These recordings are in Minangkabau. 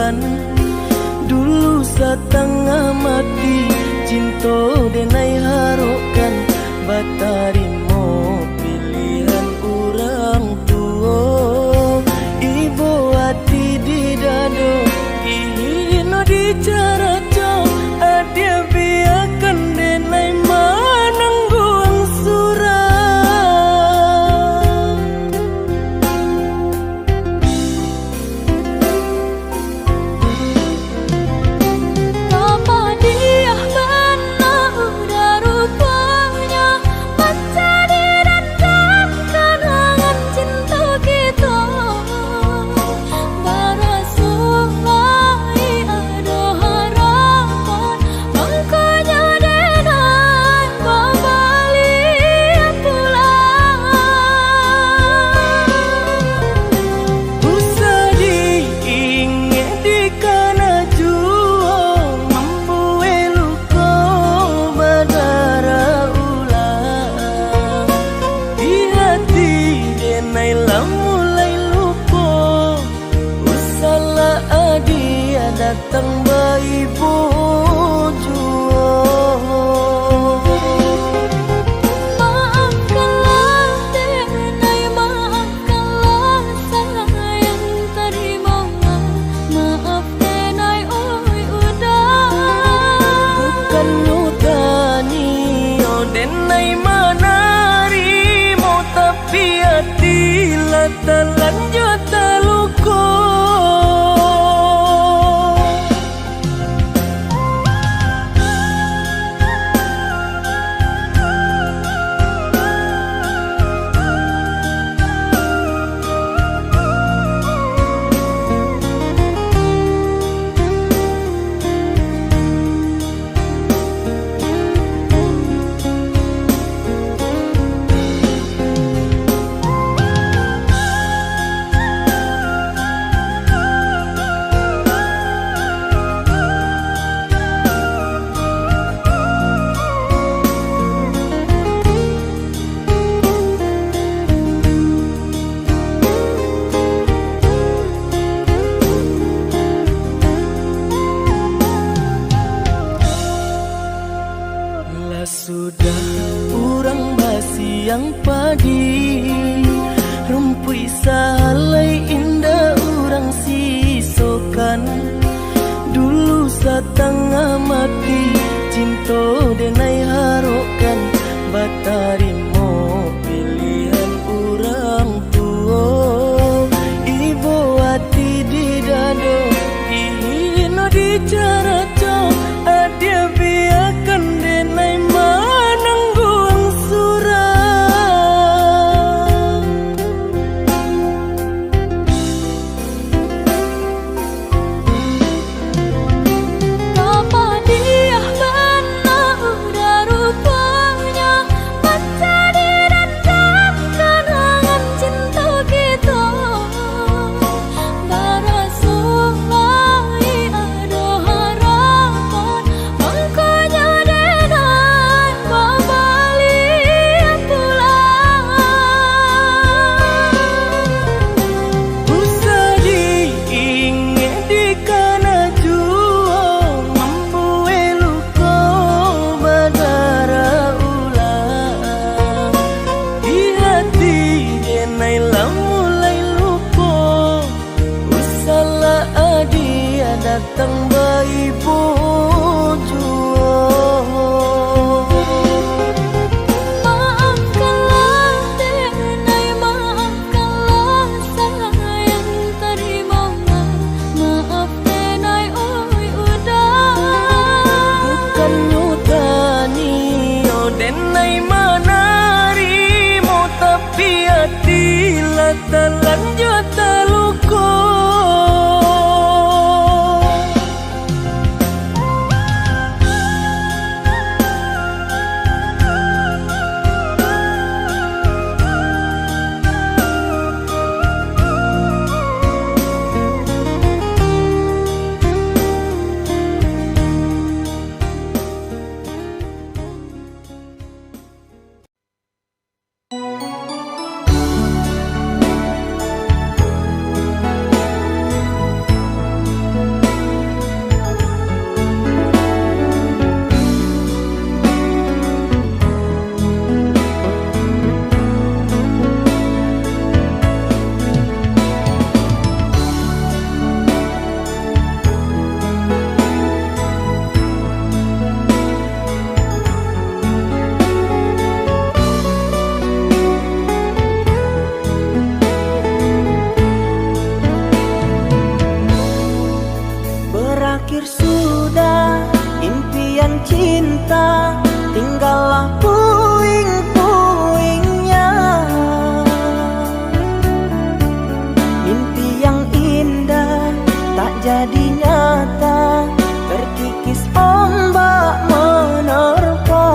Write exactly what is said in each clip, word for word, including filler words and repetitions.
Dulu satangah mati, cinto denai harokkan, batarimo pilihan urang tuo. Ibo ati di dado, gilo di caraco, adiak biakan denai manangguang surang. Tapadiah bana udah ruponyo, manjadi dandam kanangan cinto kito. Baraso lai ado harapan, mangkonyo denai babaliak pulang. Usah diingek dikana juo, mambuek luko badarah ulang. Di hati denai lah mulai lupo, usahlah adiak datang baibo juo. Maafkanlah denai, maafkanlah sayang, tarimolah maaf denai, oi udah. Bukannyo taniyo denai manarimo, tapi ati lah talanjua taluko. Lah sudah urang basiang padi, rumpuik sahalai indak urang sisokan. Dulu satangah mati, cinto denai harokkan, batarimo pilihan urang tuo. Ibo ati di dado, dihino dicaraco, adiak biakan denai manangguang surang. Tapadiah bana udah ruponyo, manjadi dandam kanangan cinto kito. Baraso lai ado harapan, mangkonyo denai babaliak pulang. Usah diingek dikana juo, mambuek luko badarah ulang. Di hati denai lah mulai lupo, usahlah adiak datang baibo juo. Maafkanlah denai, maafkanlah sayang, tarimolah maaf denai, oi udah. Bukannyo taniyo denai manarimo, tapi ati lah talanjua taluko. jadi nyata, terkikis ombak menerpa.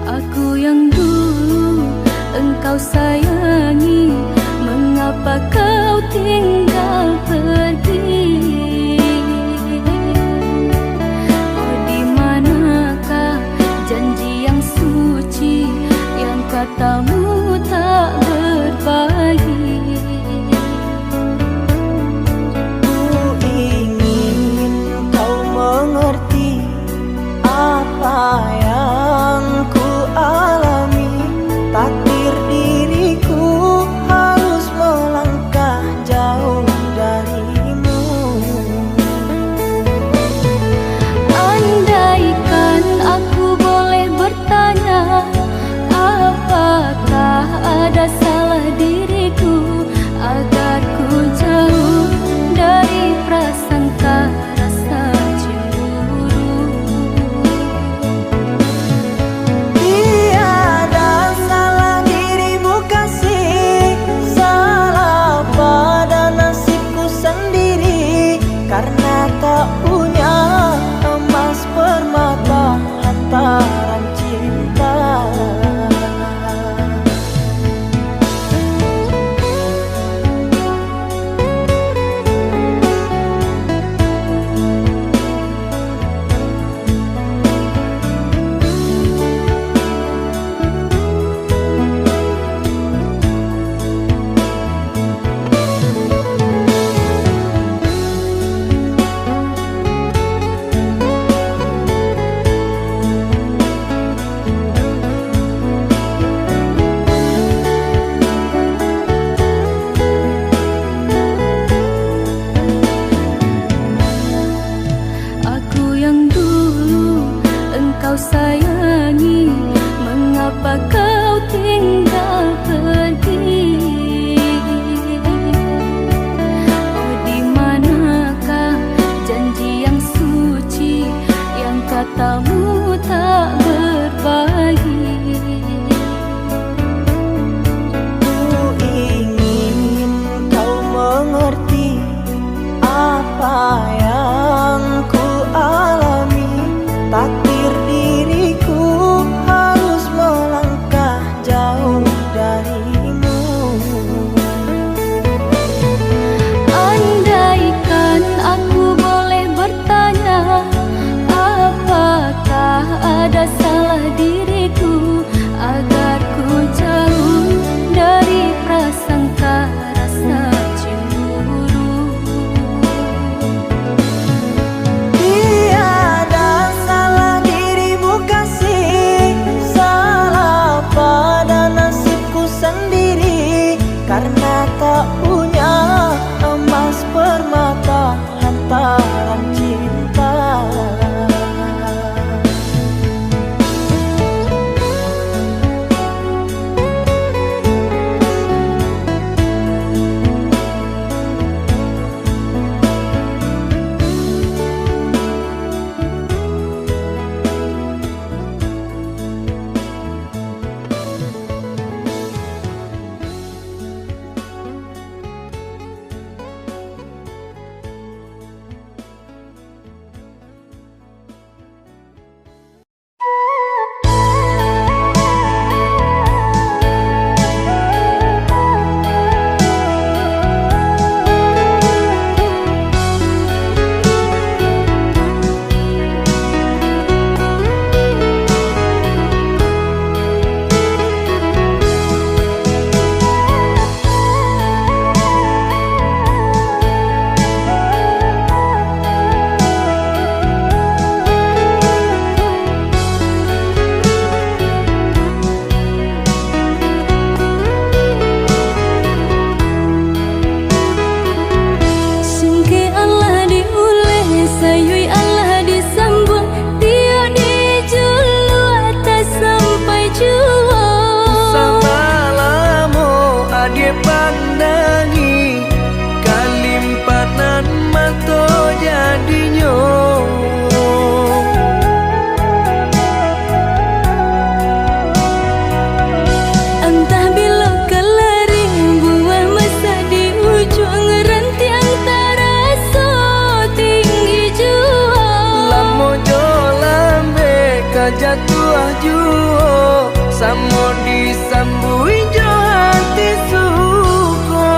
Aku yang dulu engkau sayangi, mengapa kau tinggal pergi? Oh, di manakah janji yang suci yang katamu tak berbagi? Ku ingin kau mengerti apa yang ku alami. Takdir diriku harus melangkah jauh darimu. Andaikan aku boleh bertanya, apakah ada salah diriku, agar ku jauh dari prasangka rasa cemburu? Tiada salah dirimu kasih, salah pada nasibku sendiri, karena tak punya emas permata lantaran cinta. Aku yang dulu engkau sayangi, mengapa kau tinggal pergi? Oh, di manakah janji yang suci yang katamu tak berbagi? Ku ingin kau mengerti apa yang ku alami. Takdir diriku harus melangkah jauh darimu. Andaikan aku boleh bertanya, apakah Sambuik jo hati suko.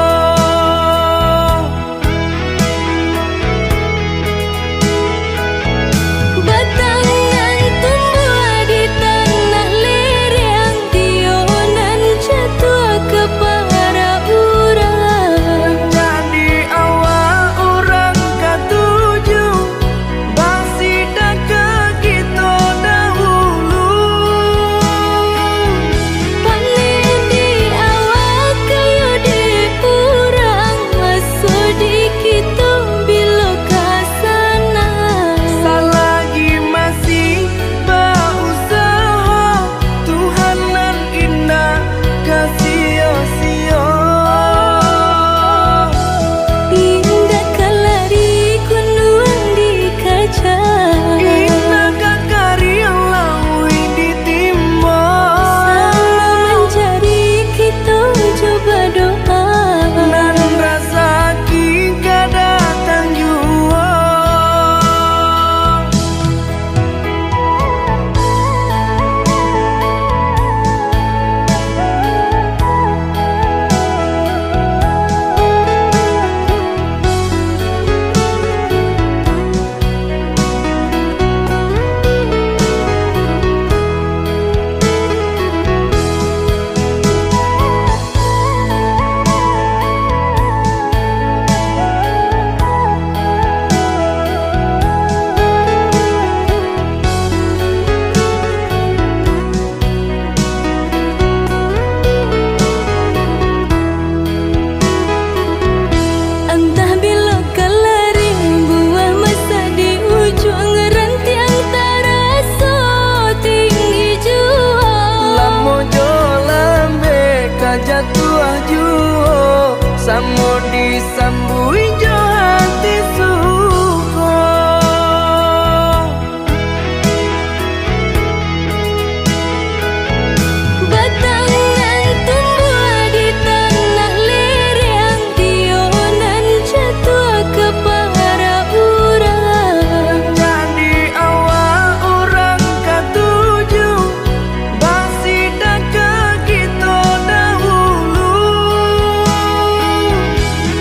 Batang nan tumbuah di tanah lereng, tiyo nan jatuah ka parak urang. Jadi awak urang katuju, basidakah kito dahulu. Paneh di awak, kayo di urang, maso di kito bilo ka sana. Salagi masih bausaho, Tuhan nan indak ka sio-sio. Indak ka lari gunduang dikaja, indak ka kariang lauik ditimbok. Samo manjari kito jo badoa, nan razaki ka datang juo. Antah bilo ka lari, buah masak di ujuang, rantiang taraso tinggi juo. Lamo jo lambek ka jatuah juo, samo disambuik jo hati suko. Batang nan tumbuah di tanah lereng, tiyo nan jatuah ka parak urang. Jadi awak urang katuju, basidakah kito dahulu.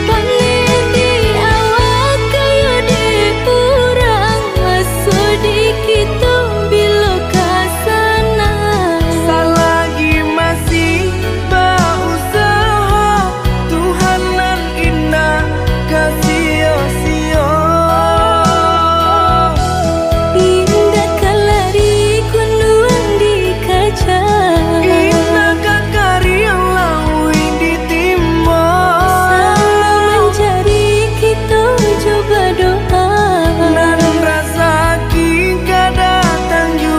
Paneh di awak, kayo di urang, maso di kito bilo ka sana. Salagi masih bausaho, Tuhan nan indak ka sio-sio. Indak ka lari gunduang dikaja, indak ka kariang lauik ditimbok. Samo manjari kito jo badoa, nan razaki ka datang juo.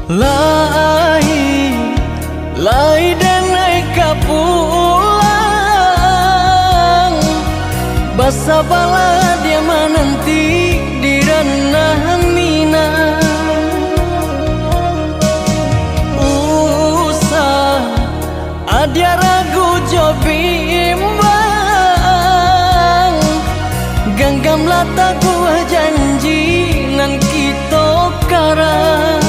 Lai, lai denai ka pulang, basabalah dia mananti di ranah Minang. Usah adia ragu jo bimbang, ganggamlah taguah janji nan kito karang.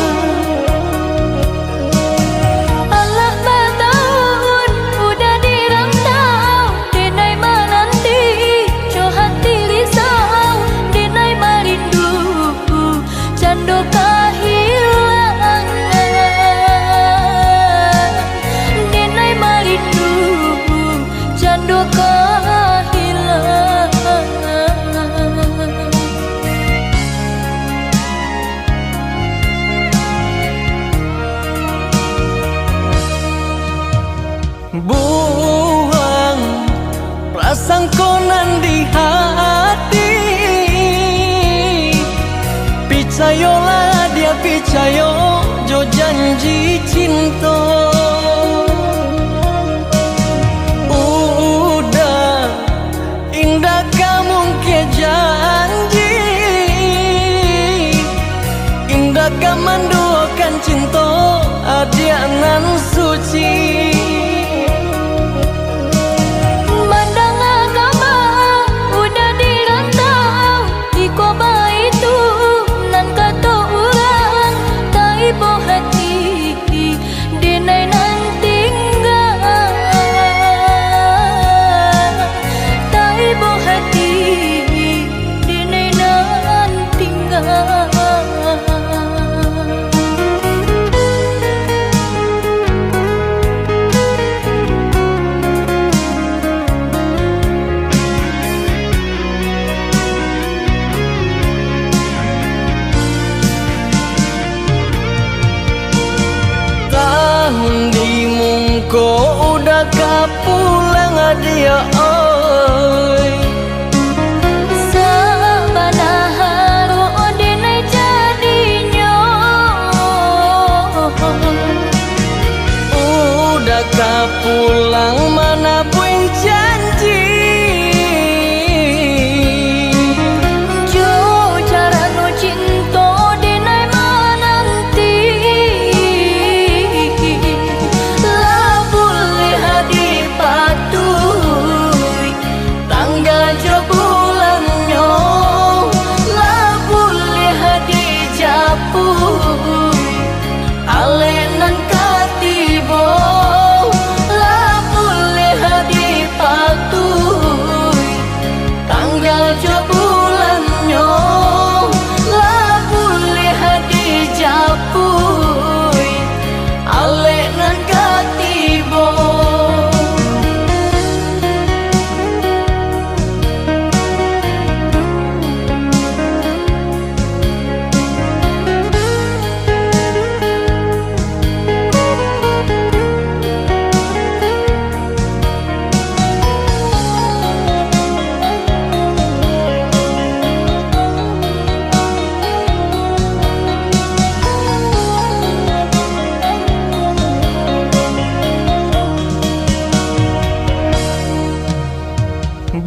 Alah batahun udah di rantau, denai mananti jo hati Picayolah dia picayo jo janji cinto. Uda, indak ka mungkia janji, indak ka manduokan cinto adiak nan suci. Mandanga kaba Uda di rantau, iko baitu nan kato urang, taibo hati denai nan tingga, taibo hati denai nan tingga. Tahun di mungko Uda ka pulang, adiak oi. Sabana haro denai jadinyo. Uda ka pulang manabuih janji. Jo carano cinto denai mananti. Lah buliah dipatuih tanggal jo bulannyo, lah buliah dijapuih alek nan ka tibo, lah buliah dipatuih tanggal jo bulannyo, lah buliah dijapuih alek nan ka tibo.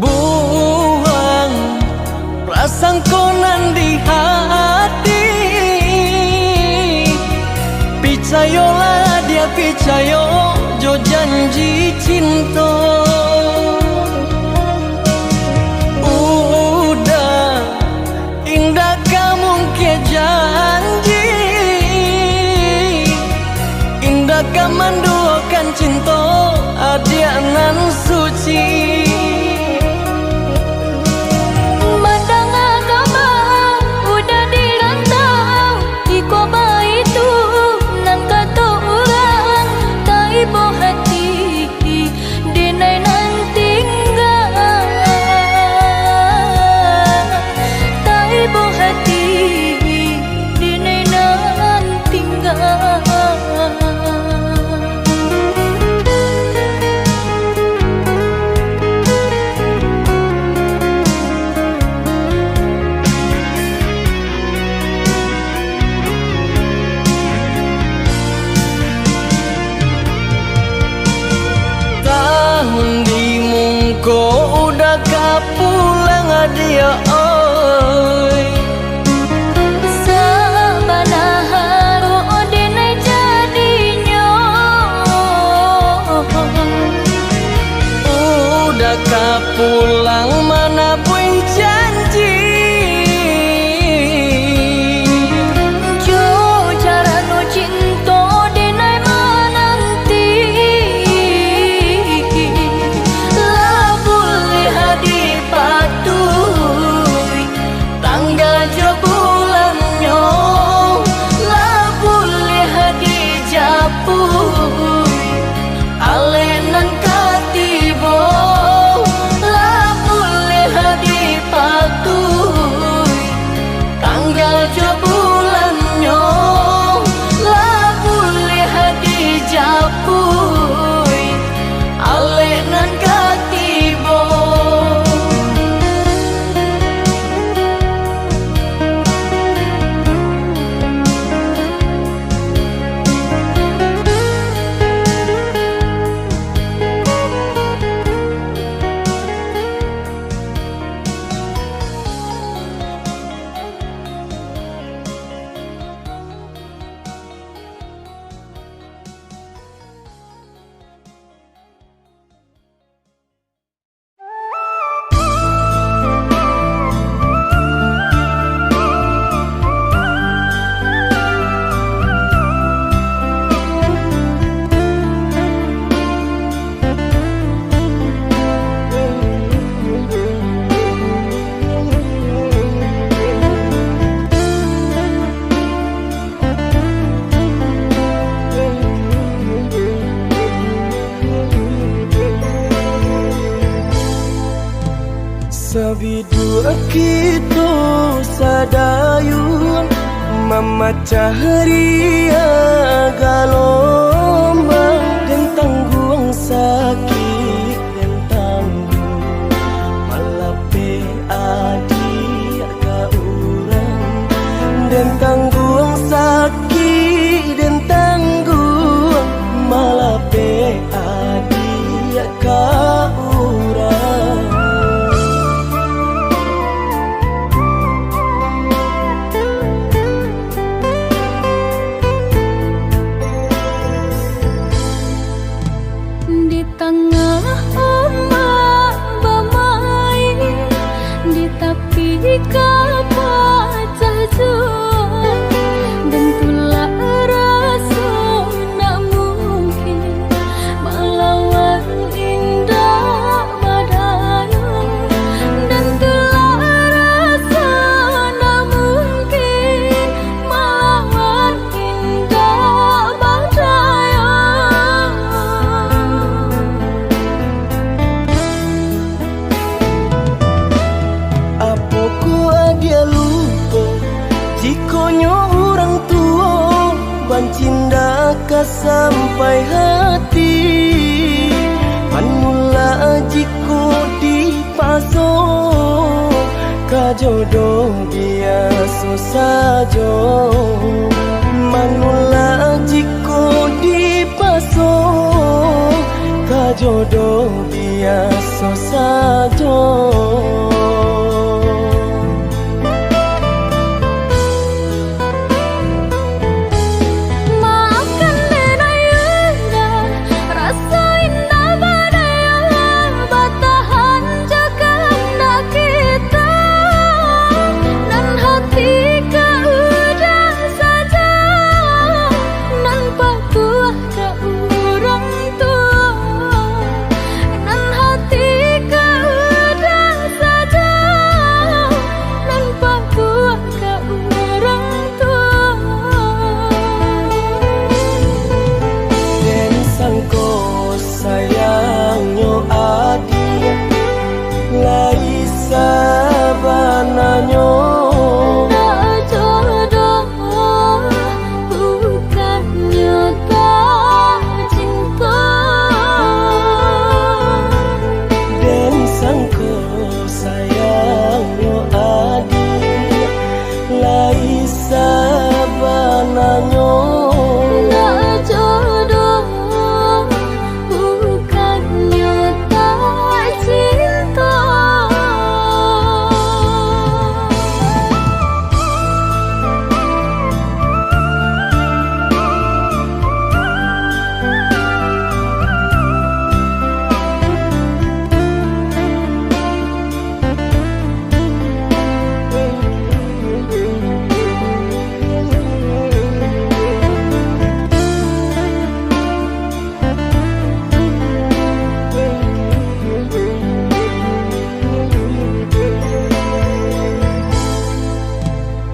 Buang prasangko nan di hati. Picayolah dia picayo jo janji cinto. Uda, indak ka mungkia janji, indak ka manduokan cinto adiak nan suci. Mandanga kaba Uda di rantau, iko baitu nan kato urang, taibo hati denai nan tingga, taibo hati denai nan tingga. Tahun di mungko Uda ka pulang, adiak oi. Sabana haro denai jadinyo. Uda ka pulang manabuih janji. Jo carano cinto denai mananti. Lah buliah dipatuih Kito sadayuan mamacah riak galombang, den tangguang sakik, den tangguang malapeh adiak ka urang, den tangguang sakik, den tangguang malapeh adiak ka urang. Di tangah ombak bamain, di tapi kapal pacah juo, den tulak raso ndak mungkin malawan indak badayo, den tulak raso ndak mungkin malawan indak badayo. Apokoh adiak lupo, jikok nyo urang tuo, banci ndak ka sampai hati. Manulak jikok dipaso, ka jodoh biaso sajo. Manulak jikok dipaso, ka jodoh biaso sajo. Maafkan den ayunda, raso indak badayo batahan jo kandak kito. Nan hati ka urang sajo, nan patuah ka urang tuo, nan hati ka urang sajo, nan patuah ka urang tuo. Den sangko sayangnyo adiak, lai sabananyo. Ndak jodoh, bukannyo tak cinto. Den sangko sayangnyo adiak, lai sabananyo. Ndak jodoh, bukannyo tak cinto.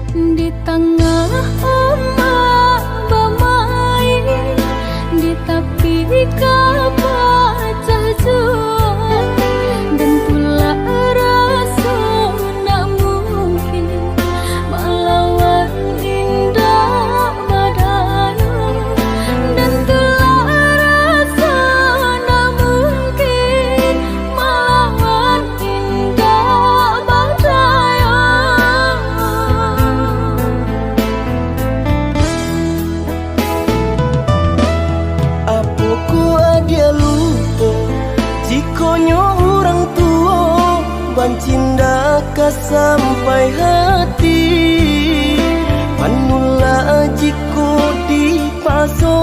Di tangah ombak bamain, di tapi kapal pacah juo, den tulak raso ndak mungkin malawan indak badayo, den tulak raso ndak mungkin malawan indak badayo. Apokoh adiak lupo, jikok nyo urang tuo, banci ndak ka sampai hati. Manulak jikok dipaso,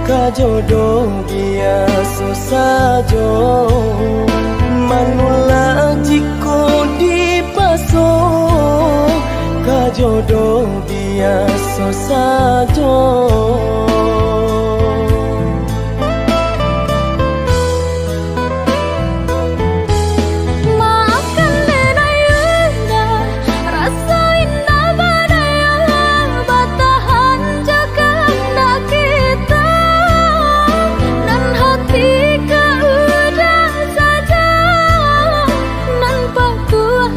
ka jodoh biaso sajo. Manulak jikok dipaso, ka jodoh biaso sajo. Maafkan den ayunda, raso indak badayo batahan jo kandak kito. Nan hati ka urang sajo, nan patuah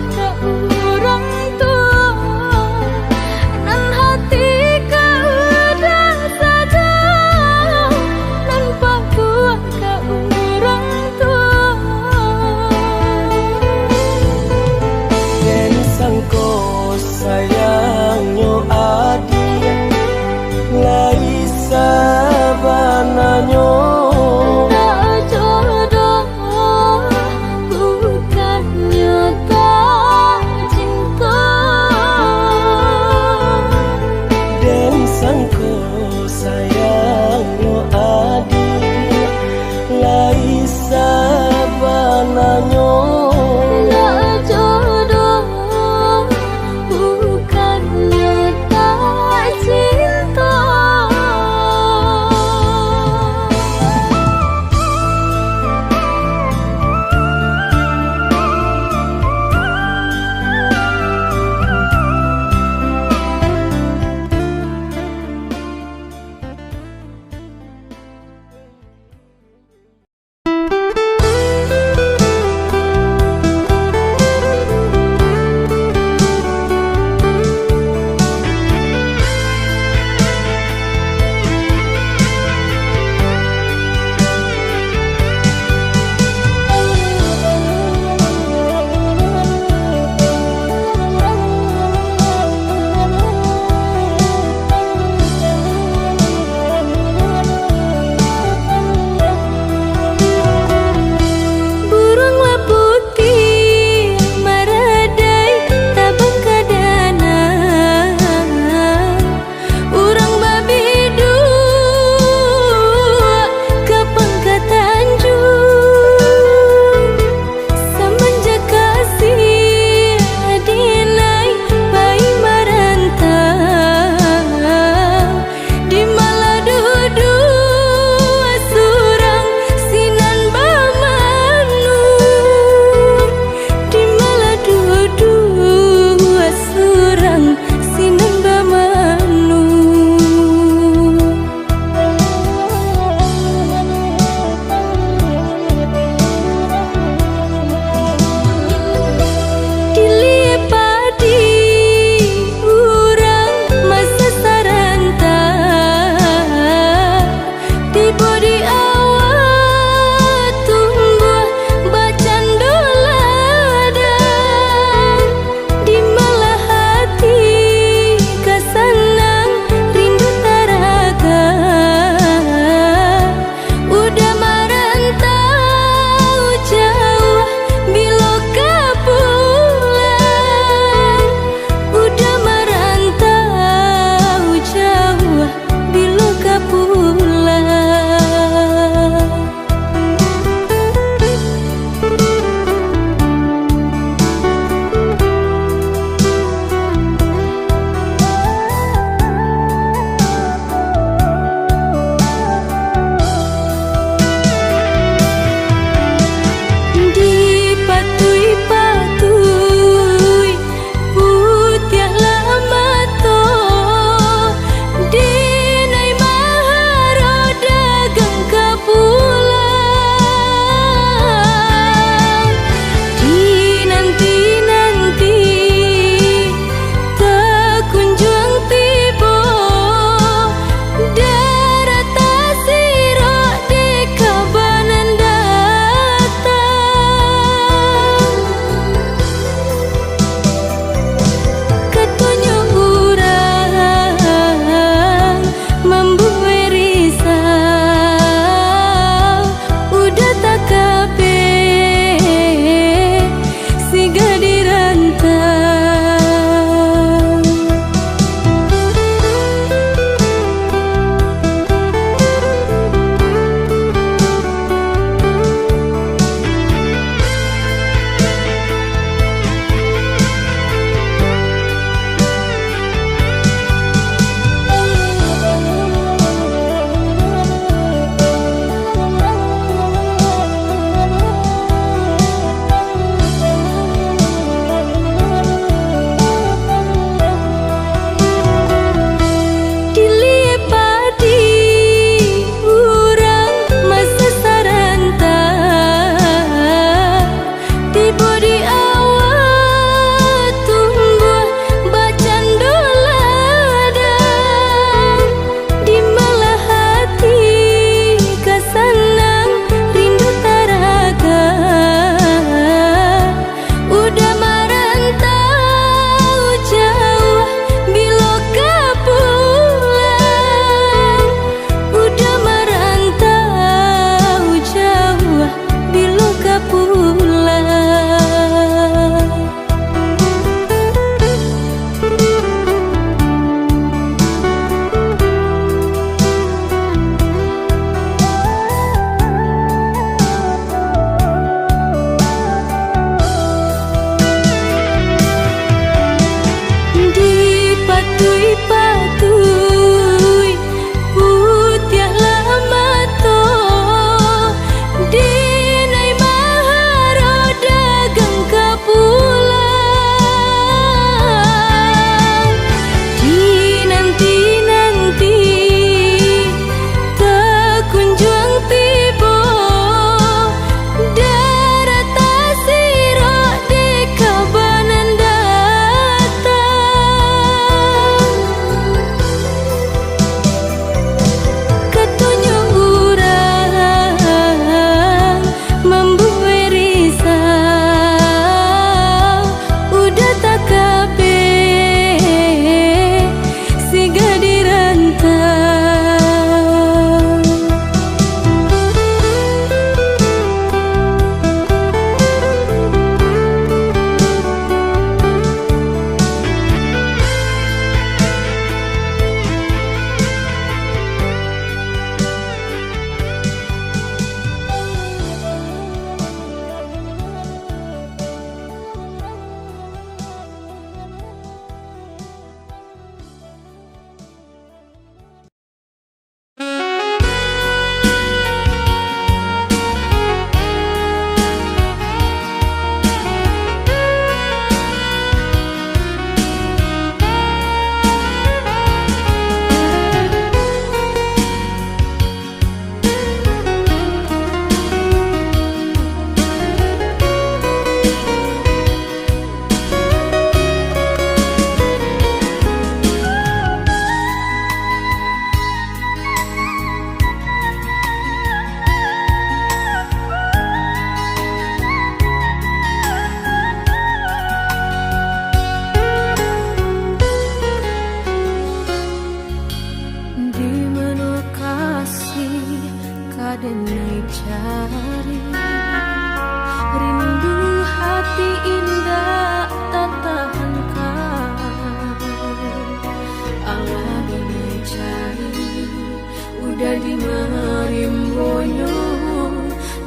Marimbonyo,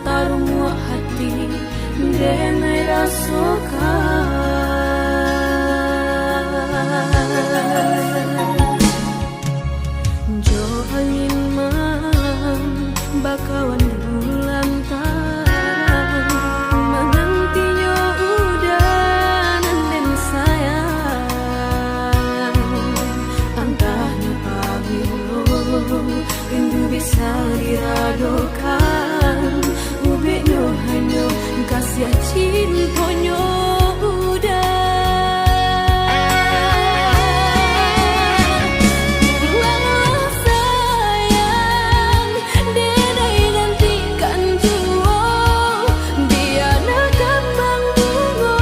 tarumuak hati den rasokan. Jo angin malam, bakawan di bulan tarang, manantinyo udah nan den sayang. Antah nyo pabilo, rindu bisa diradokan, ubeknyo hanyo kasiah cintonyo udah. Pulanglah sayang, den ai nantikan juo, bia nak kambang bungo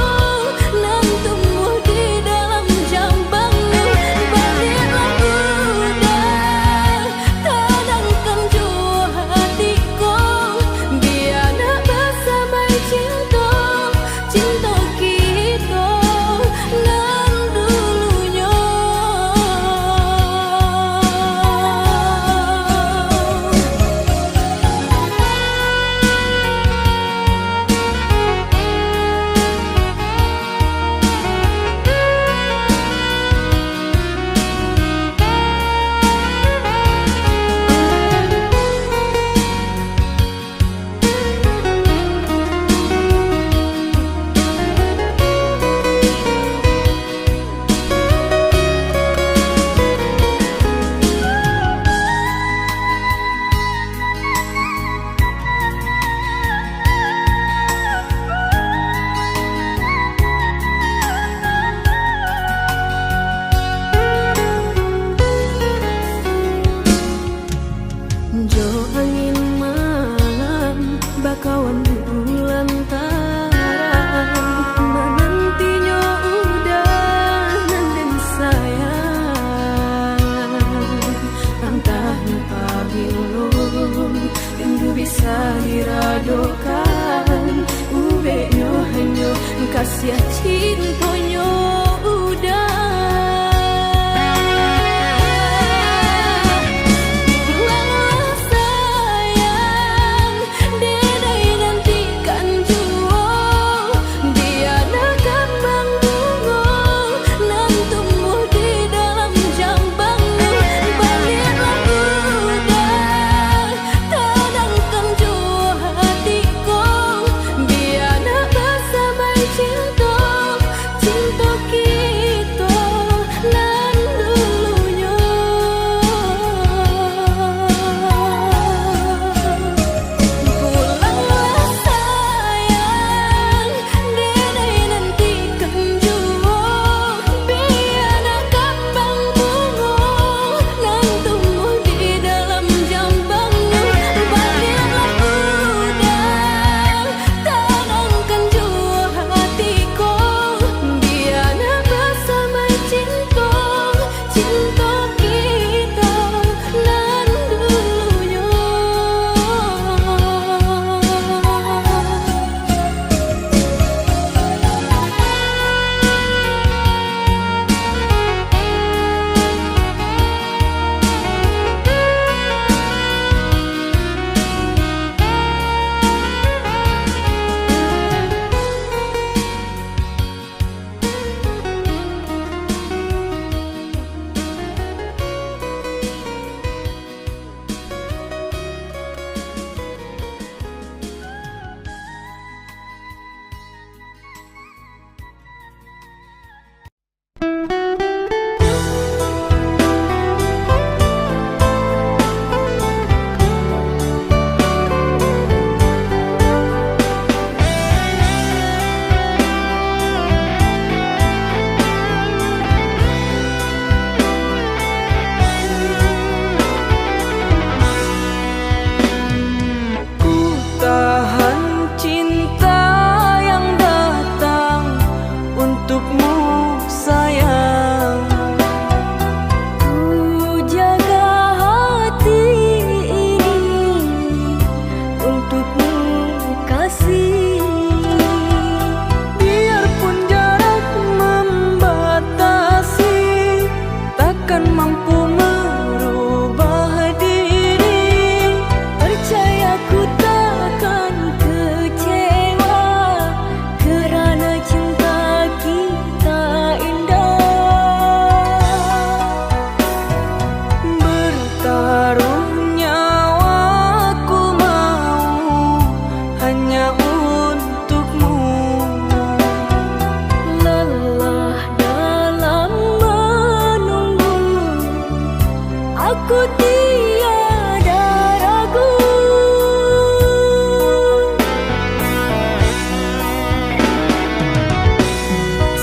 nan tumbuah di dalam jambangnyo. Baliaklah udah, tanangkan juo hati ko, bia nak basamai cinto, cinto kito nan dulunyo. Jo angin malam, bakawan di bulan tarang, manantinyo udah nan den sayang. Antah pabilo rindu bisa diradokan, ubeknyo hanyo kasiah cintonyo udah. Pulanglah sayang, den ai nantikan juo, bia nak kambang bungo nan tumbuah di dalam jambangnyo. Baliaklah udah, tanangkan juo hati ko, bia nak basamai cinto, cinto Ku tiada ragu.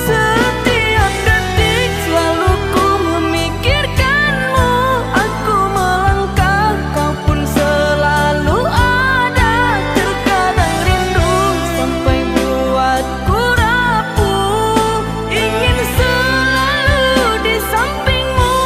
Setiap detik selalu ku memikirkanmu. Aku melangkah, kau pun selalu ada. Terkadang rindu sampai buatku rapuh. Ingin selalu di sampingmu.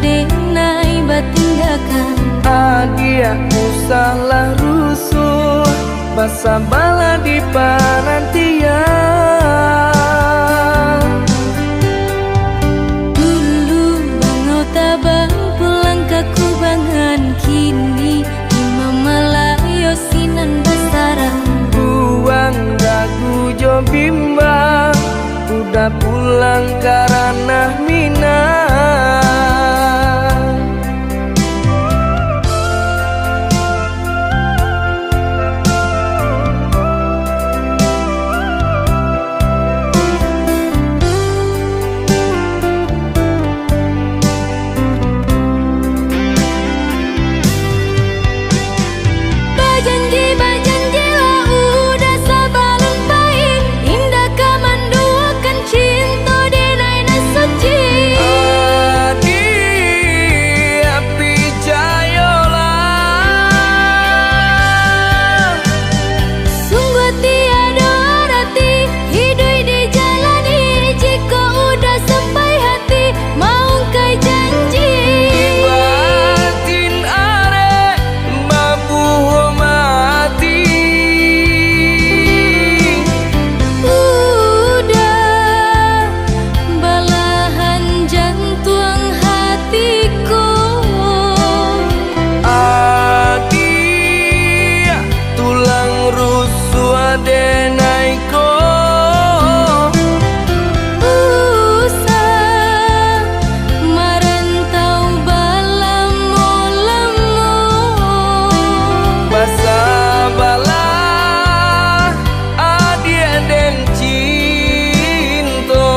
denai batindakan. Adiak usahlah rusuah, basabalah di panantian. Dulu bangau tabang pulang ka kubangan, kini Imam Malayo sinan basarang. Buang dagu jo bimbang, Uda pulang ka ranah Minang. Bajanji, bajanjilah Uda sabalun pai, indak ka manduakan cinto denai nan suci. Adiak picayolah. Sungguah tiado arati iduik dijalani, jikok Uda sampai hati maungkai janji. Di batin arek babuah mati. Uda balahan jantuang hati ko. Adiak tulang rusuah denai ko. Usah marantau balamo-lamo. Basabalah adiak den cinto.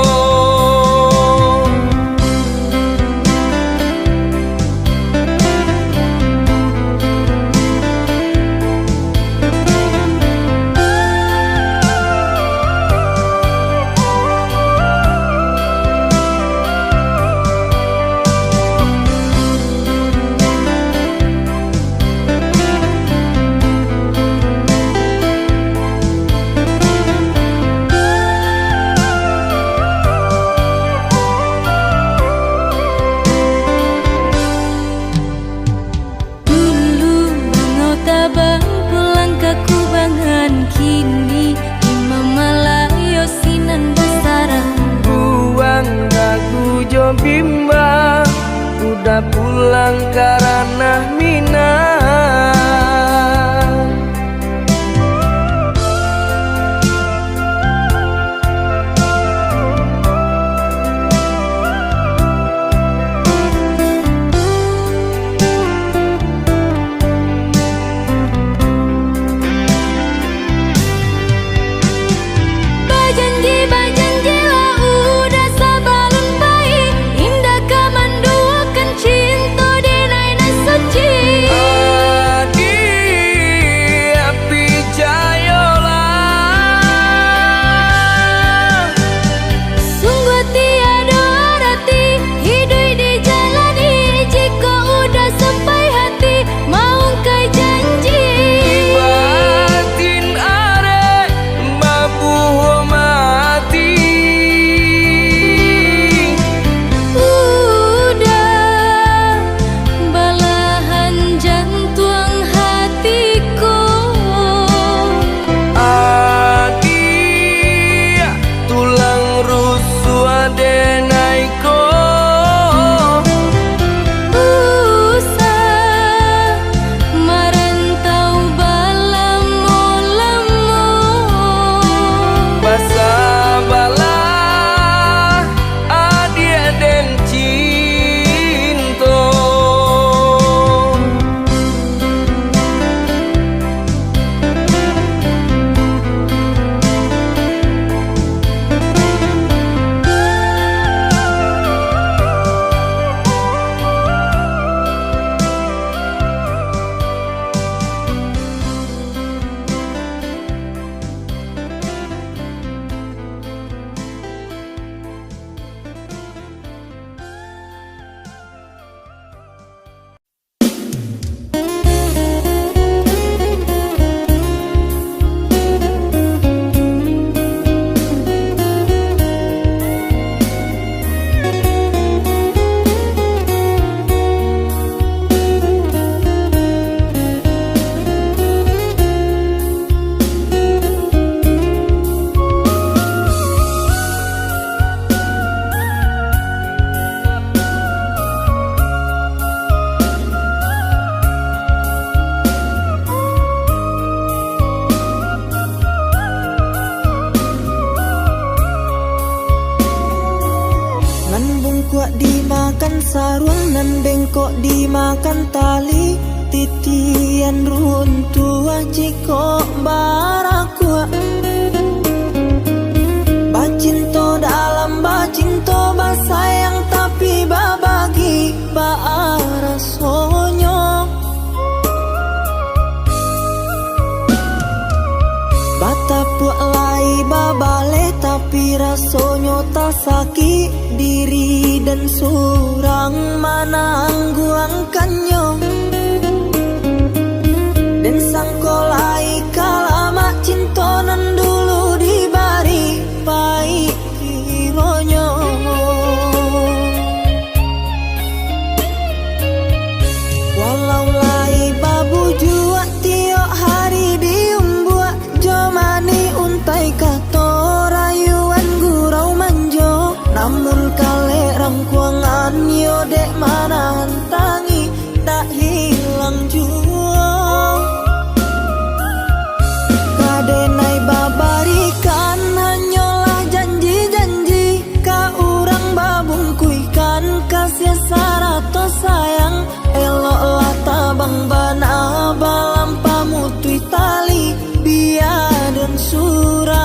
Dulu bangau tabang pulang ka kubangan, kini Imam Malayo sinan basarang. Buang dagu jo bimbang, Uda pulang ka ranah Minang. Bajanji, bajanjilah Uda sabalun pai, indak ka manduakan cinto denai nan suci. Saruang nan bengkok dimakan tali, titian runtuah jikok barakuak. Bacinto dalam bacinto basayang, tapi babagi baa rasonyo. Batapuak lai babaleh, tapi rasonyo tasakik, diri den surang manangguangkannyo. Den sangko lai ka lamak cinto nan dulu dibari, paik kironyo. Walau lai babujuak tiok hari diumbuak, jo manih untai kato rayuan gurau manjo, namun kalek rangkuangan yo dek manahan tangih, tak hilang juo. Ka denai babarikan hanyolah janji-janji, ka urang babungkuihkan kasiah sarato sayang. Eloklah tabang bana balam pamutuih tali, bia den surang.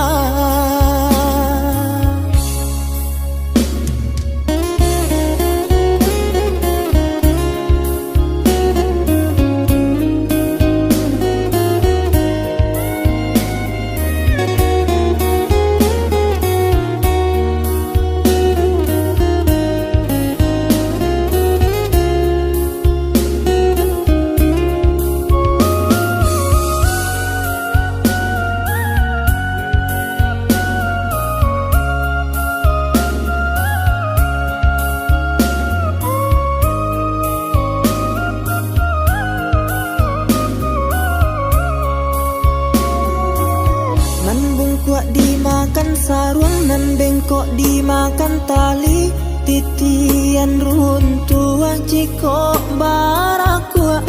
Nan bungkuak dimakan saruang, nan bengkok dimakan tali, titian runtuah jikok barakuak.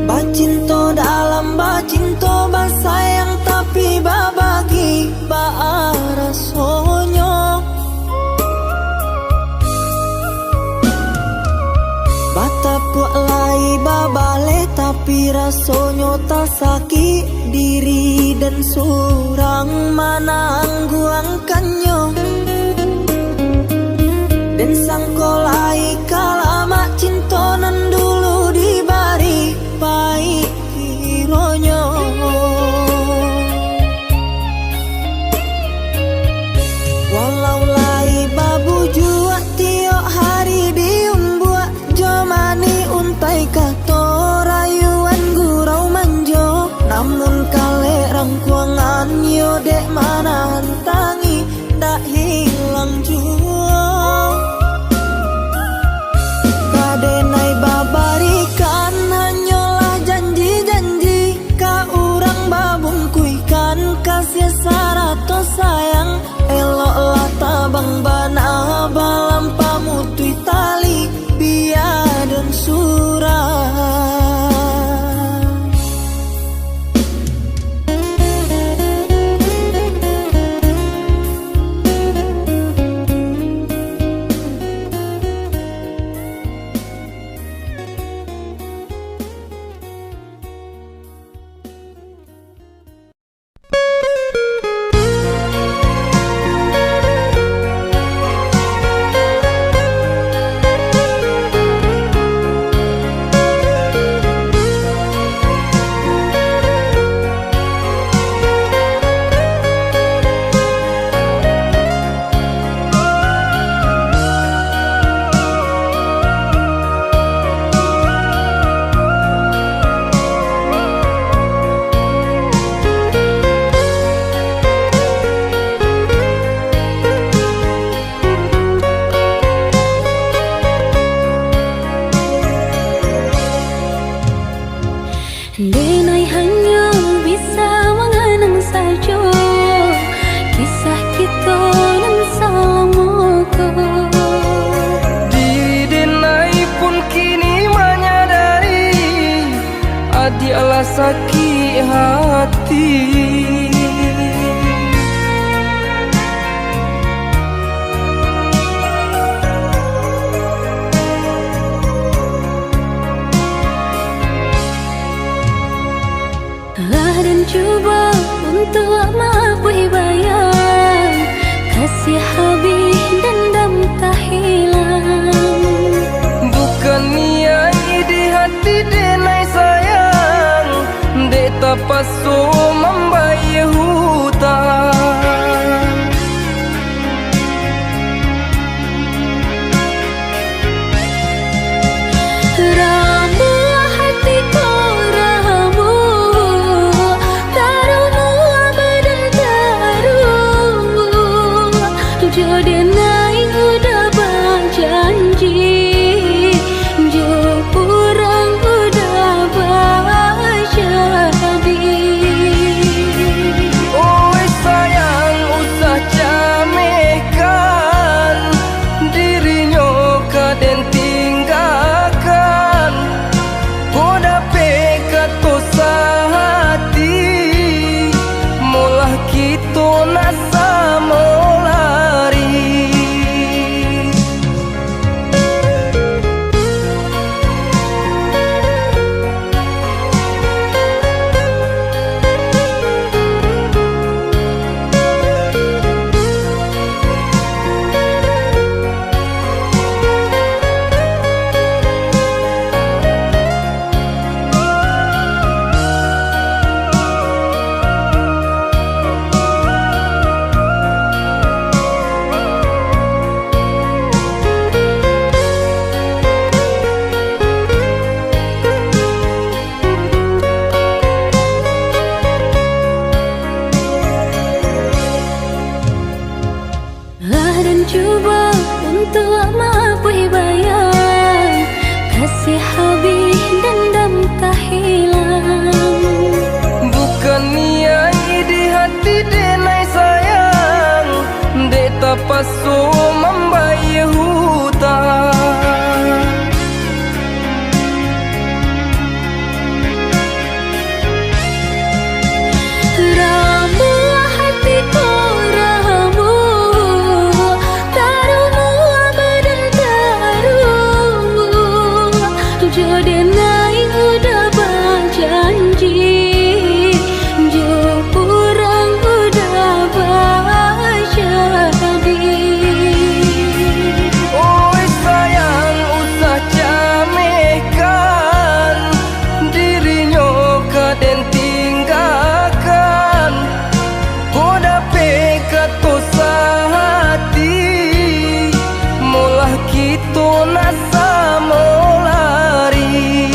Bacinto dalam bacinto basayang, tapi babagi baa rasonyo. Batapuak lai babaleh, tapi rasonyo tasakik, diri den surang manangguangkannyo. Den sangko lai ka lamak cinto nan dulu dibari, paik kironyo. Walau lai babujuak tiok hari diumbuak, jo manih untai kato rayuan gurau manjo, namun kalek rangkuangan yo dek manahan tangih, dak hilang juo. Ka denai babarikan hanyolah janji-janji, ka urang babungkuihkan kasiah sarato sayang. Eloklah tabang bana balam pamutuih tali, bia den surang. Denai hanyo bisa manganang sajo kisah kito nan salamo ko. Diri denai pun kini manyadari, adiak lah sakik hati. So mambayie hutang. Ramuah hati ko ramuah, tarumuah badan taruah. Jo denai udah bajanji, jo urang udah bajadi. Oi sayang, usah camehkan, dirinyo ka den tinggakan. Ko dapek kato sahati, molah kito nak samo lari. Lah den cubo untuak maapuih bayang, kasih habih dendam tahilang. Bukan niaik di hati denai sayang, dek tapaso mambayie hutang. Ramuah hati ko ramuah, tarumuah badan taruah. Jo denai udah bajanji, jo urang udah bajadi. Oi sayang, usah camehkan, dirinyo ka den tinggakan. Ko dapek kato sahati, molah kito nak samo lari.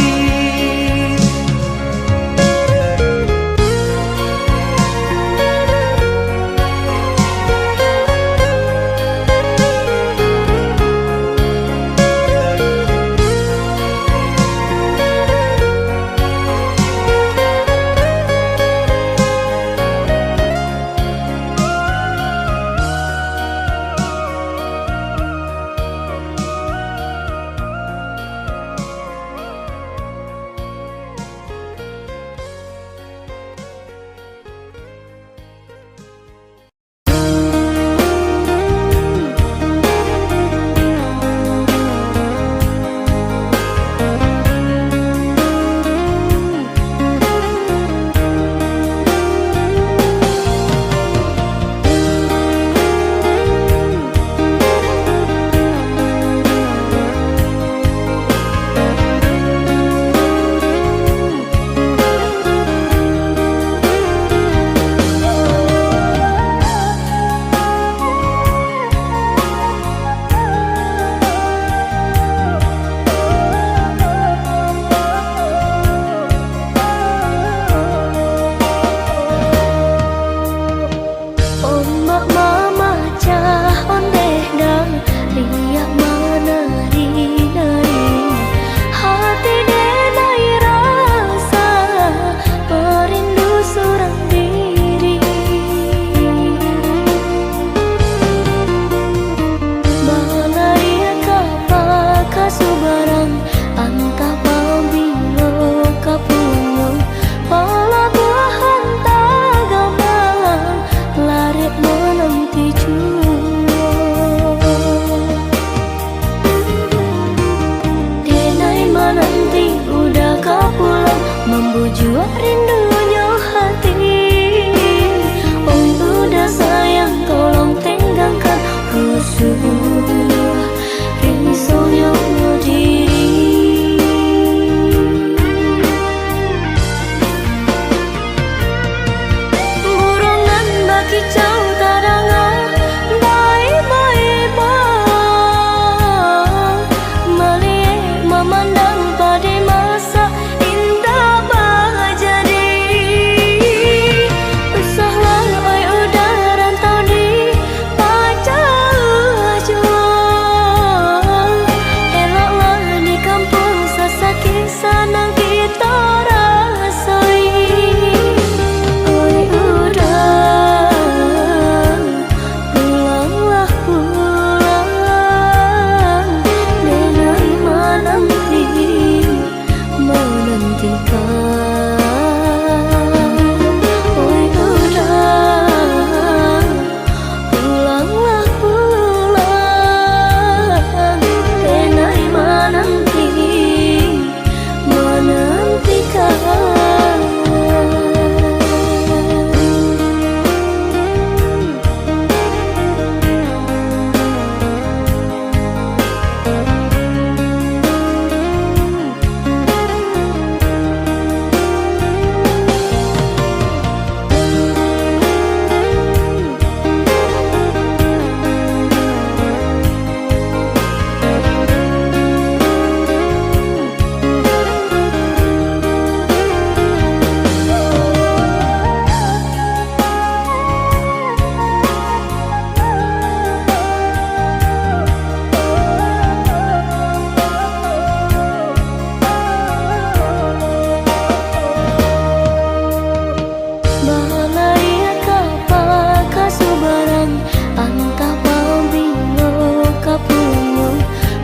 Ombak mamacah ondeh dang, riak manari-nari. Hati denai rasa, barindu surang diri. Balariak ka baka subarang, antah pabilo ka pulo. Palabuahan tagamalang, lariak mananti juo. Denai mananti udah ka pulang, mambujuak rindunyo hati. Oi udah sayang, tolong tenggangkan rusuah risonyo diri.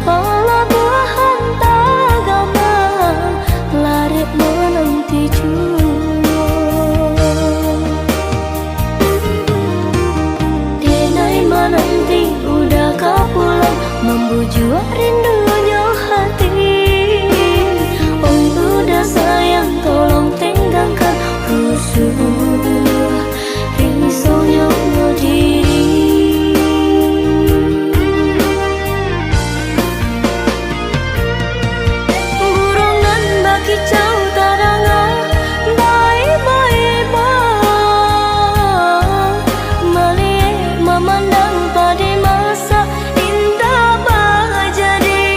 Palabuahan tagama, larek mananti juo. Denai mananti uda ka pulang, mambujuak rindunyo hati. Oi uda sayang, tolong tenggangkan rusuah risonyo diri. Burung nan bakicau tadanga baibo-ibo, maliek mamandang padi masak indak bajadi.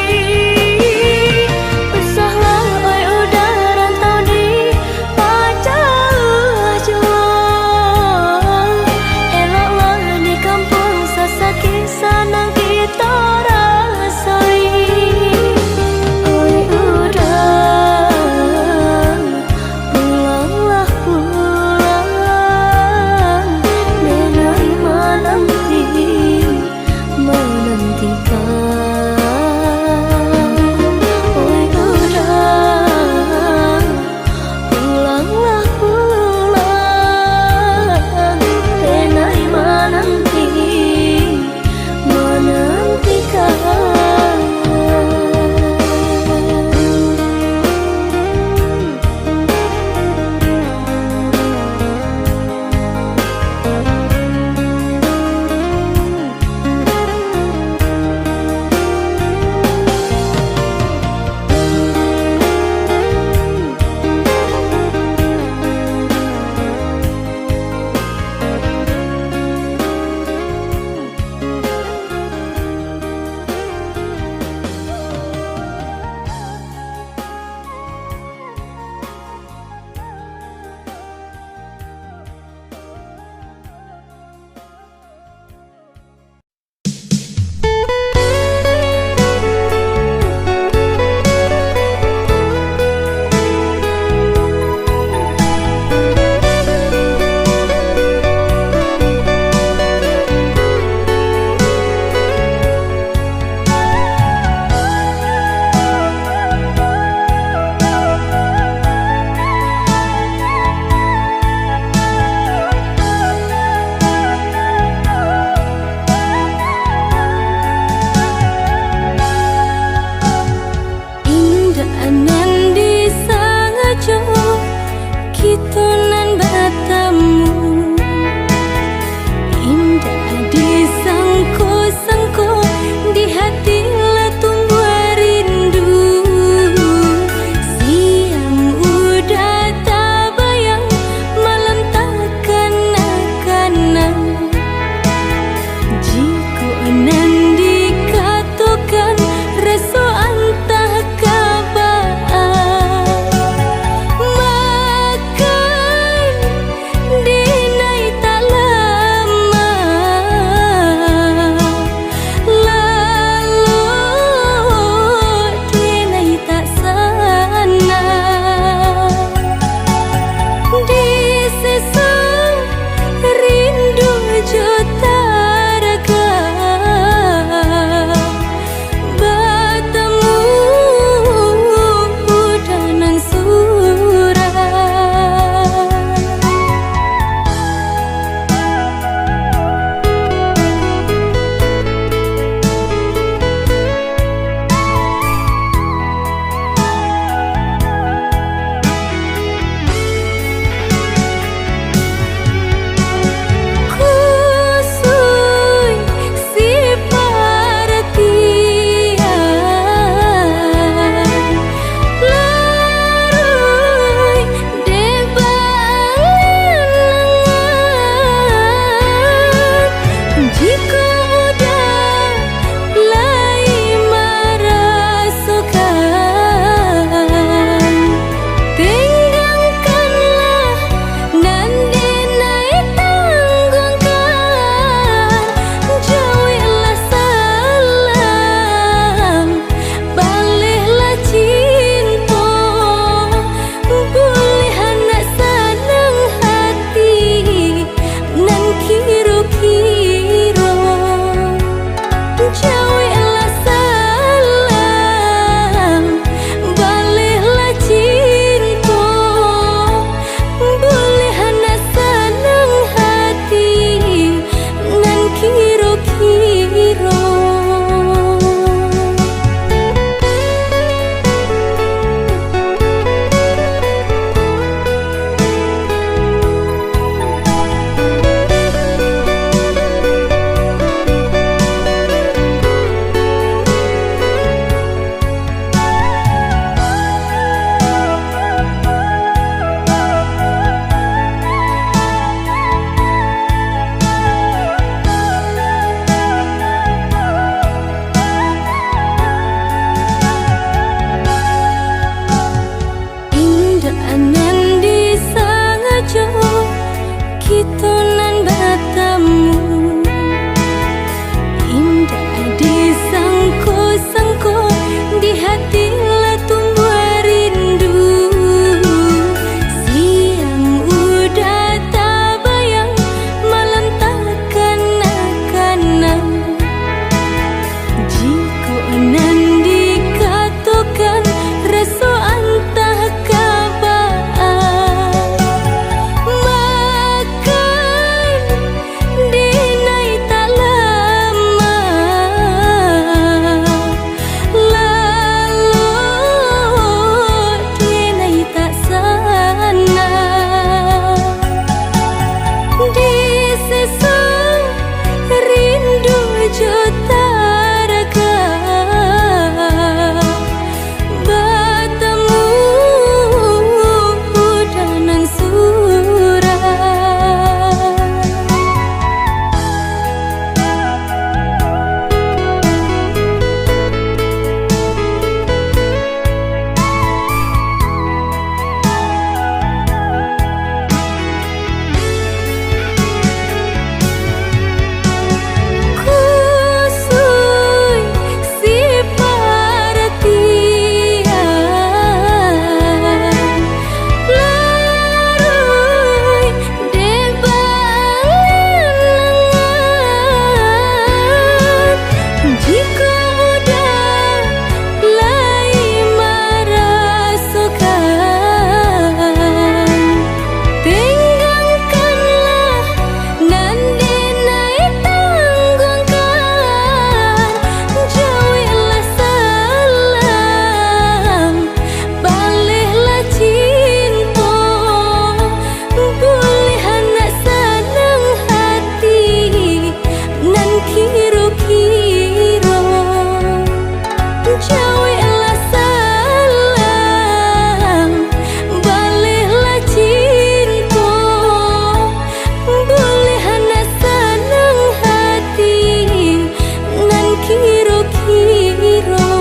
Caweklah salam, balehlah cinto, buliah nak sanang hati nan kiro-kiro.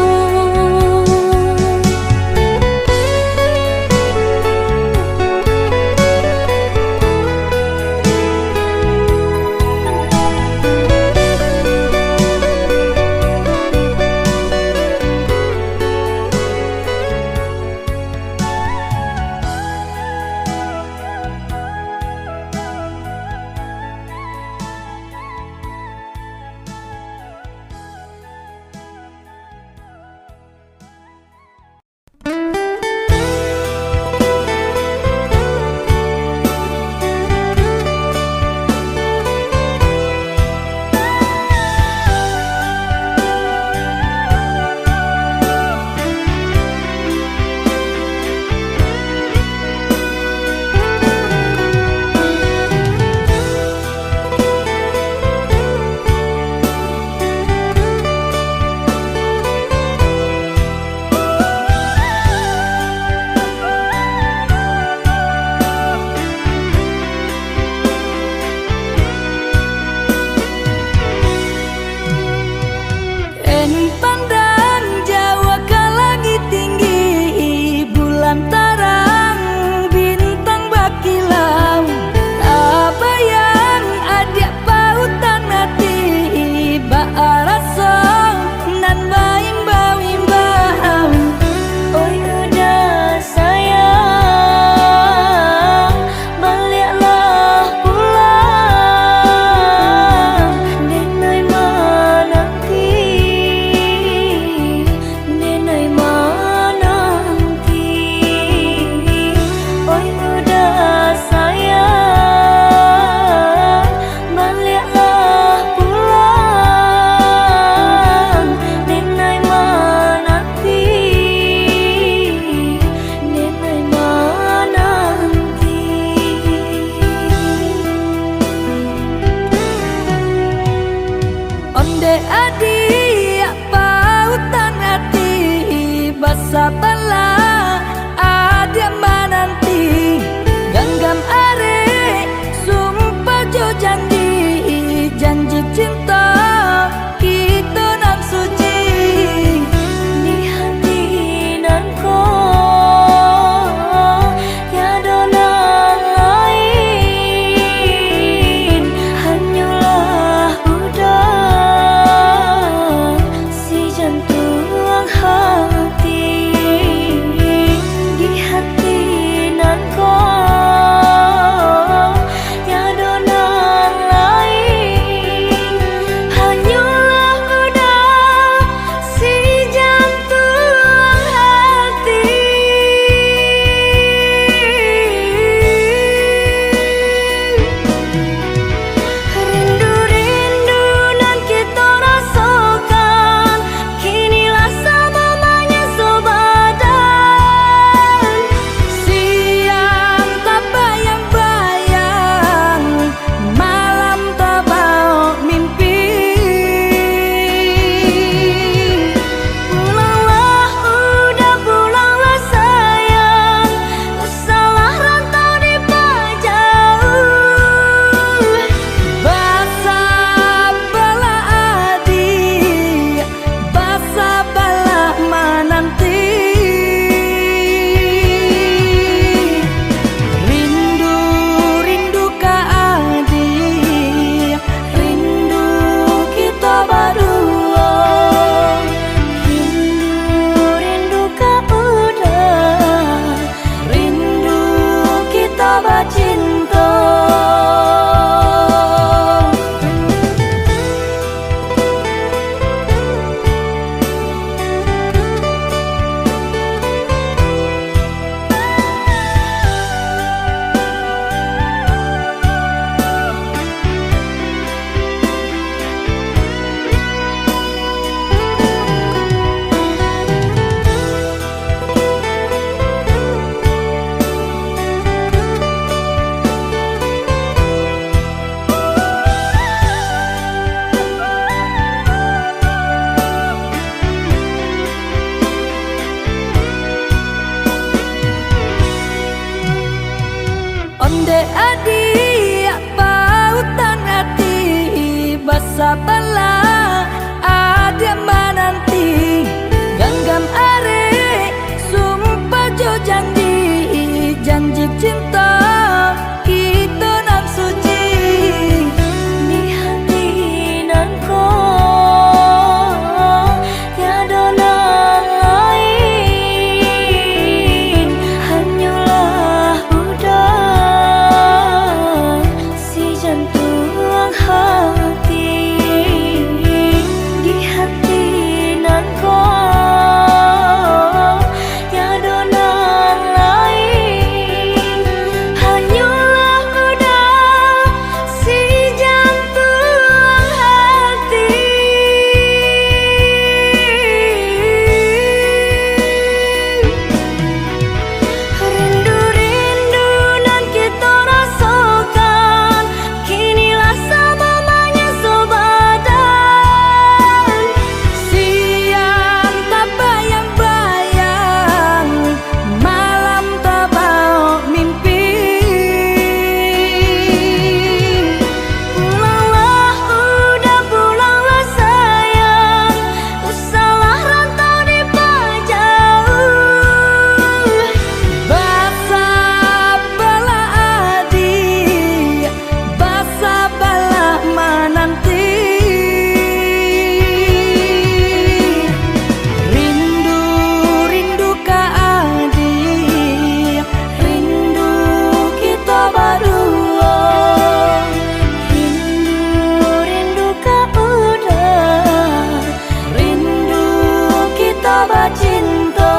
En pandang jauah ka langik tinggi, bulan tarang, bintang bakilau. Tabayang adiak pautan ati, baa raso nan baimbau-imbau. Oi uda sayang, baliaklah pulang, denai mananti, denai mananti. Oi uda sayang, baliaklah pulang, denai mananti, denai mananti. Ondeh adiak pautan ati, basabarlah adiak mananti. Ganggam arek sumpah jo janji, janji cinto kito nan suci. Di hati nan ko tiado nan lain, hanyolah uda si jantuang hati. Dek adiak pautan ati, basabalah adiak mananti. Ganggam arek, sumpah jo janji, janji cinto kito nan suci. Di hati nan ko tiado nan lain, hanyolah udah si jantuang hati. Di hati nan ko tiado nan lain, hanyolah udah si jantuang hati. Rindu-rindu nan kito rasokan, kini lah samo manyaso badan. Siang tabayang-bayang, malam tabaok mimpi. Pulanglah udah, pulanglah sayang, usahlah rantau dipajauah. Basabalah adiak, basabalah mananti. Rindu, rindu ka adiak, rindu kito baduo. Rindu, rindu ka udah, rindu kito bacinto.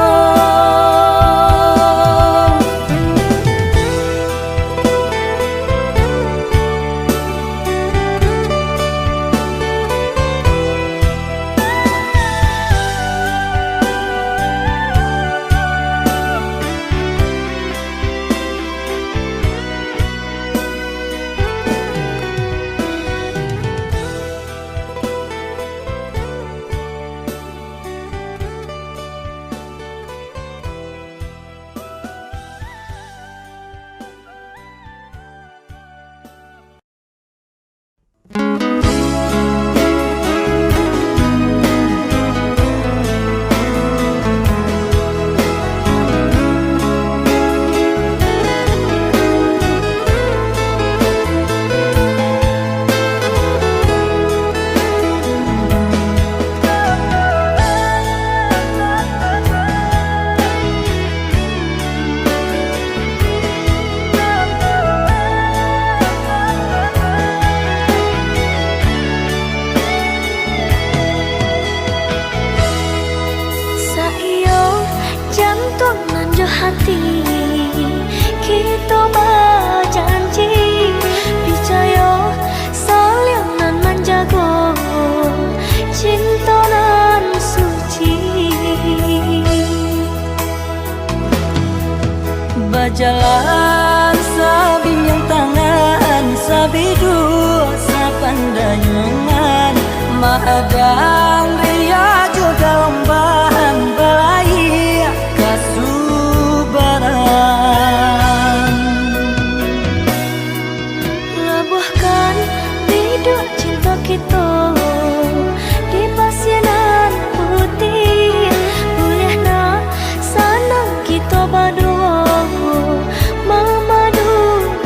Saiyo jantuang nan jo hati, kito bajanji, picayo saliang nan manjago cinto nan suci. Bajalan sabingang tangan, sabiduak sapandayuangan, maadang riak jo galombangan, balayia kasubaran. Labuahkan biduak cinto kito di pasia nan putiah. Buliah nak sanang kito baduo mamadu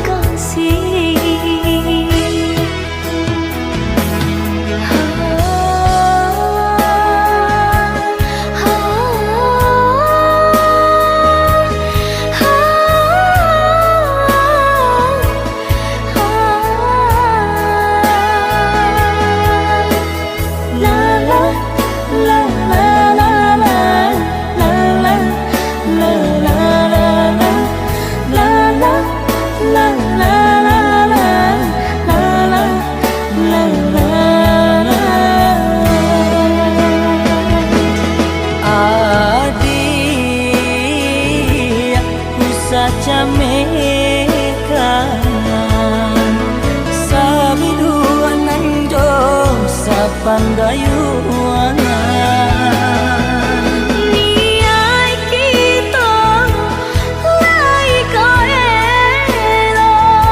kasih. Adiak, ku sacamekan, sabiduak nan jo sapandayuangan. Niaik kito lai ka elok,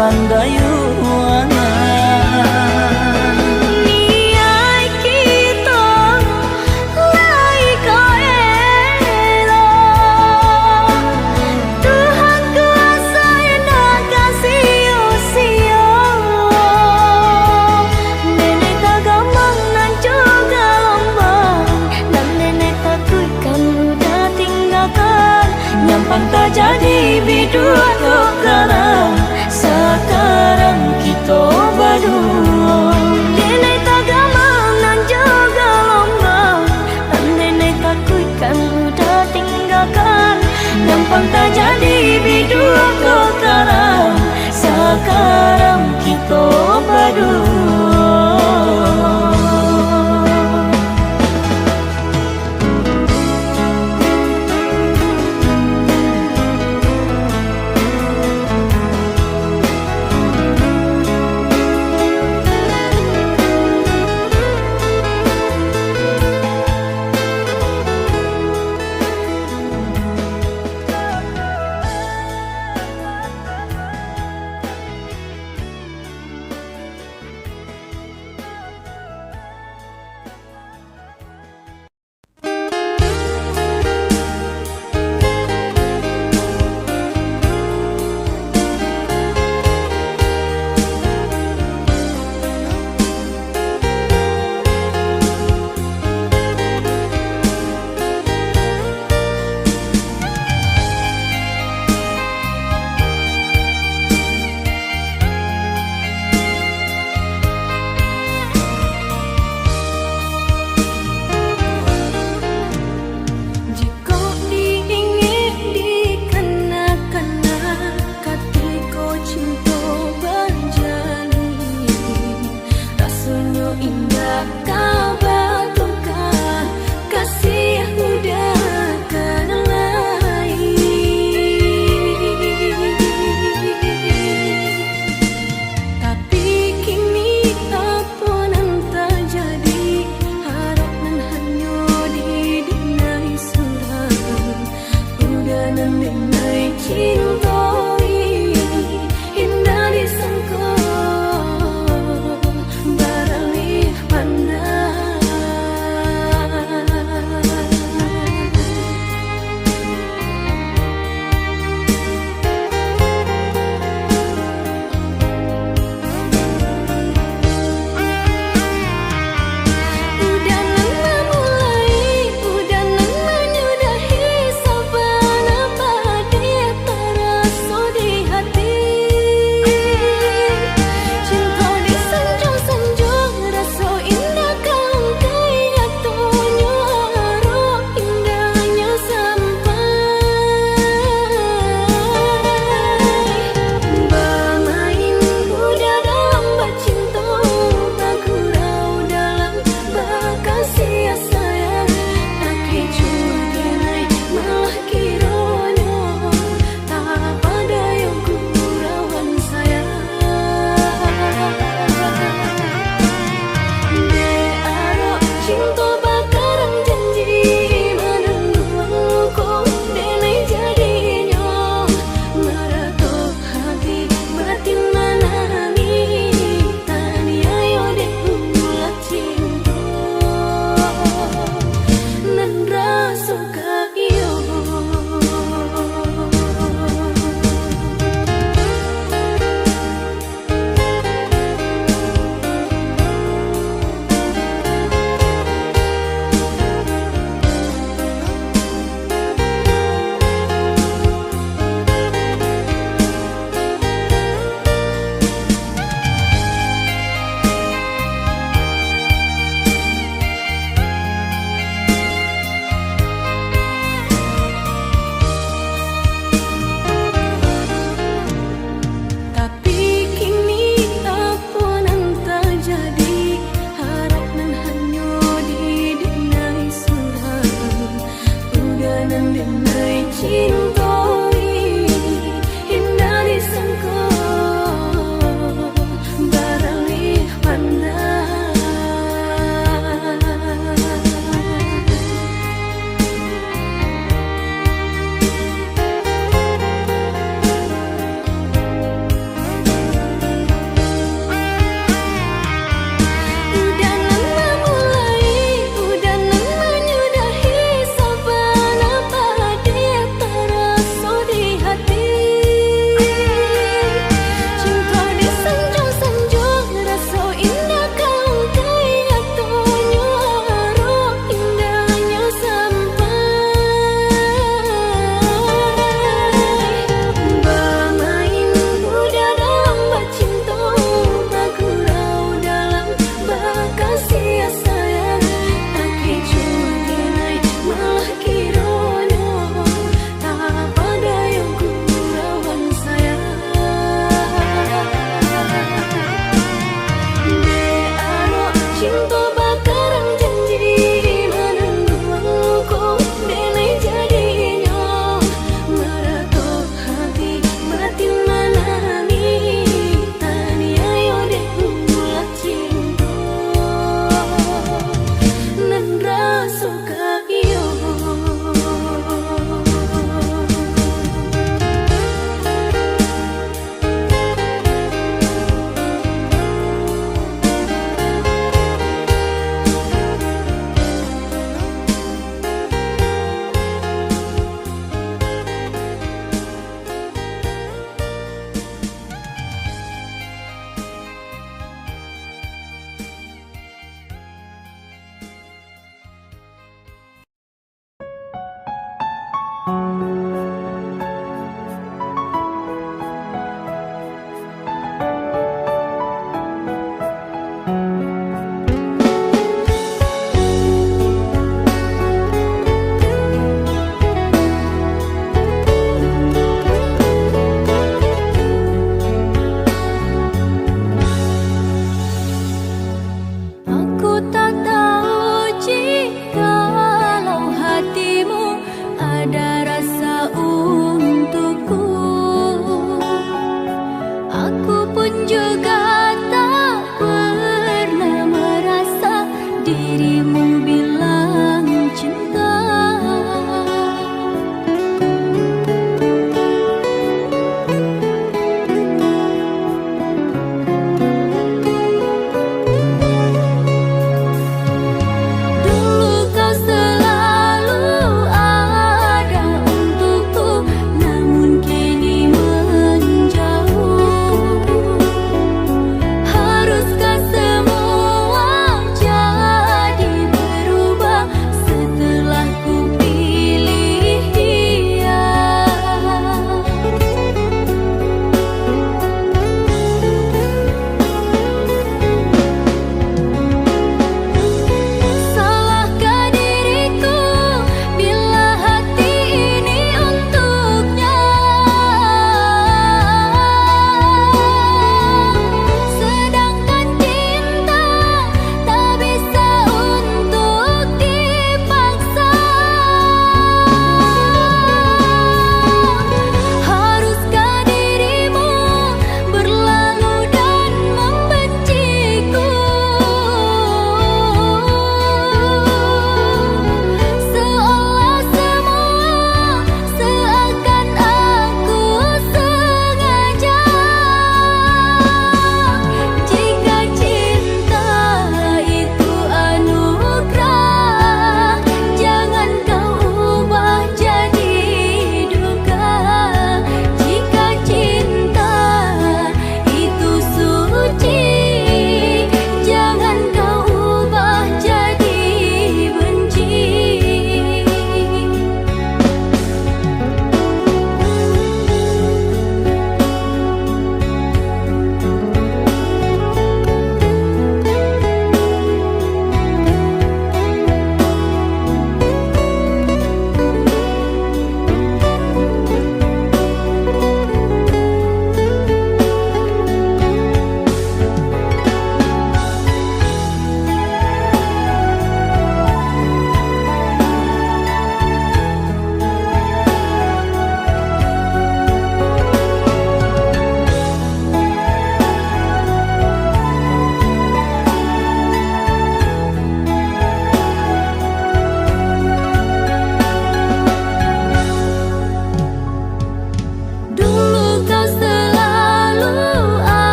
Pandayuangan. Niaik kito lai ka elok. Tuhan kuaso indak ka sio-sio. Denai tagamang nan jo galombang, nan denai takuikkan udah tinggakan. Nyampang tajadi biduak ko karang, sakarang kito baduo. Denai tagamang nan jo galombang, nan denai takuikkan udah tinggakan. Nyampang tajadi biduak ko karang, sakarang kito baduo. Diri